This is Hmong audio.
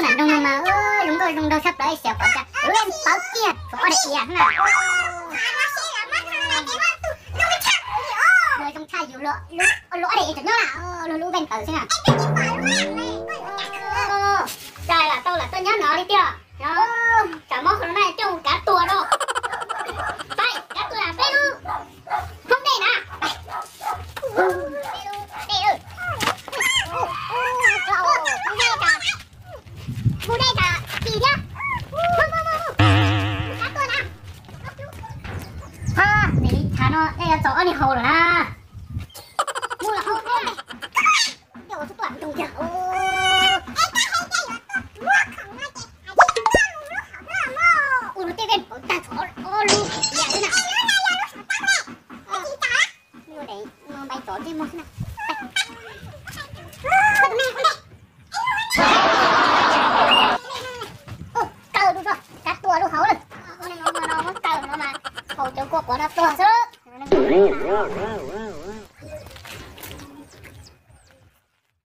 Nram nroog no mas zoo nkauj zoo nraug tshaj plaws, xyov pom cas lub npe pawv kiag tsuas ob daim iav na. Zoo tshaj yus luag ob daim iav tseem nyob na, luag lub npe pawv xwb na. Cas lam tau lam tuaj nyob no li tiag. Tsam mob corona coj mus kav tuag rau. Peb kav tuag peb lub hoob dej na. Dej, mus dej tas tsis thiab. Kav tuag na. Nws li thav no nej yuav txaus ob niag haus lawm na. Mus los haus. Ua lub tej dej pawv tag txog ob lub iav xwb na. Npais tsov tej muag xwb na. Kaw lub, kav tuag lub hauv lawm. Muab kaw no mas haus cov kua quav no tuag xwb.